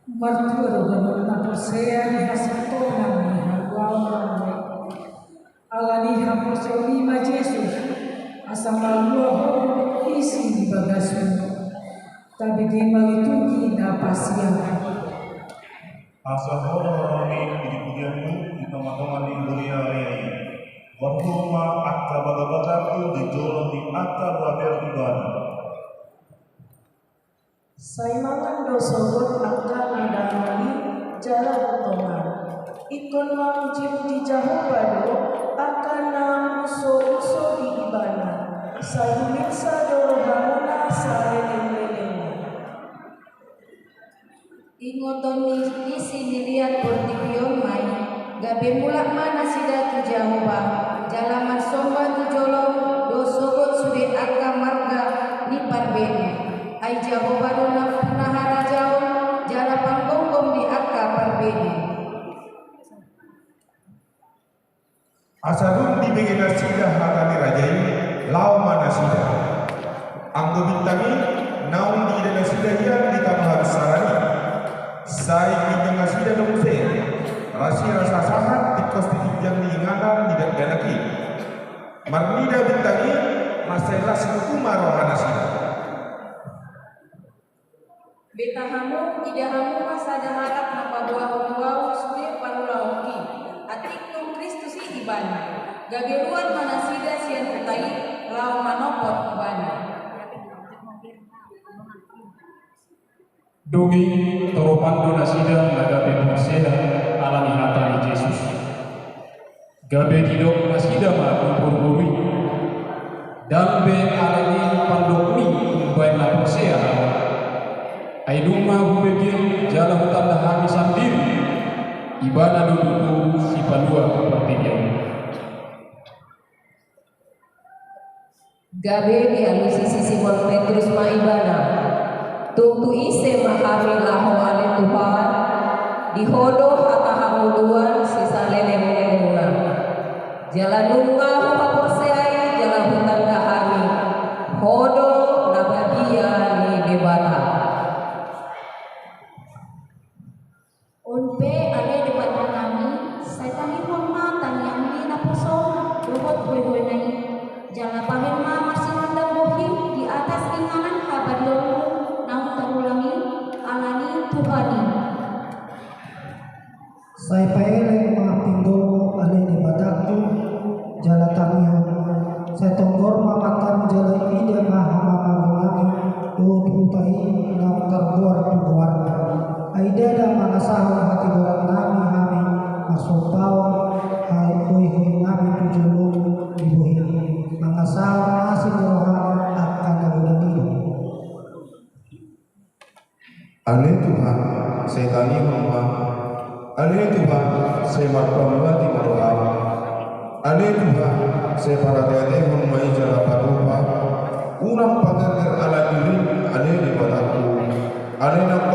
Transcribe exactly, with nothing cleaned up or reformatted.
Martua do ganup na porsea di hasintongan ni haluaon. Ala ni haporseaonmi ma Jesus, asa malua ho dohot isi ni bagasmu. Tabege ma liturgi na pasian. Asa ho do haroromi di pujianmu di tongatonga ni huria i. Borhat ma angka bagabaga tu di jolo ni angka luaber Ibana. Sai mangan do sogot angka na dangol i jala butongan. Ingkon mamujimuji Jahowa do angka na uso-uso di Ibana. Sai humirsa do rohamuna saleleng-lelengna. Ingoton ni isi ni liat portibi on ma i, gabe mulak ma nasida tu Jahowa, jala marsomba tu jolom dohot sogot sude angka marga ni parbegu. Ai Jahowa do nampuna harajaon jala panggomgom di angka parbegu. Asa dung dibege nasida hata ni raja i, laho ma nasida. Anggo bintang i naung diida nasida hian di tano habinsaran i, sai inang nasida do muse. Ras i rasa sahat tingkos di ginjang ni inganan ni dakdanak i. Marnida bintang i, mansai las tutu ma roha nasida. Beta hamu, ida hamu ma sada halak na paboahon tu ahu sude parulaonki, atik tung Kristus i Ibana. Gabe ruar ma nasida sian huta i laho manopot Ibana. Dung i toropan do nasida na gabe porsea ala ni hata ni Jesus. Gabe didok nasida ma tu boruboru i, ndang be alani pandokmi umbahen na porsea ahu. Ai dung ma hubege jala hutanda hami sandiri, Ibana do tutu sipalua portibi on. Gabe dialusi si Simon Petrus ma Ibana, tung tu ise ma hami laho ale Tuhan? Di Ho do hata hangoluan sisaleleng-lelengna. Jala nunga huhaporseai jala hutanda hami, Ho do na badia ni Debata. On pe ale Debata nami, sai tangihon ma tangiang ni naposo dohot hoihoina i, jala bahen ma marsinandang bohim di atas inganan habadiaonmu naung tarullang i, ala ni Tuhan i. Sai paelek ma pinggolmu ale Debatangku, jala tangihon, sai tonggor ma matam jala ida ma hamamangonnami dohot huta i naung targoar tu goarmu. Ai ndada mangasahon hatigorannami hami marsombaon, ai hoihoinami tu jolomu di bohim, mangasahon asi ni roham angka na godang i do. Ale Tuhan, sai tangihon ma. Ale Tuhan, sai marpamuati ma roham. Ale Tuhan, sai parateatehon ma i jala patupa. Unang pagerger ala dirim, ale Debatangku. Ale na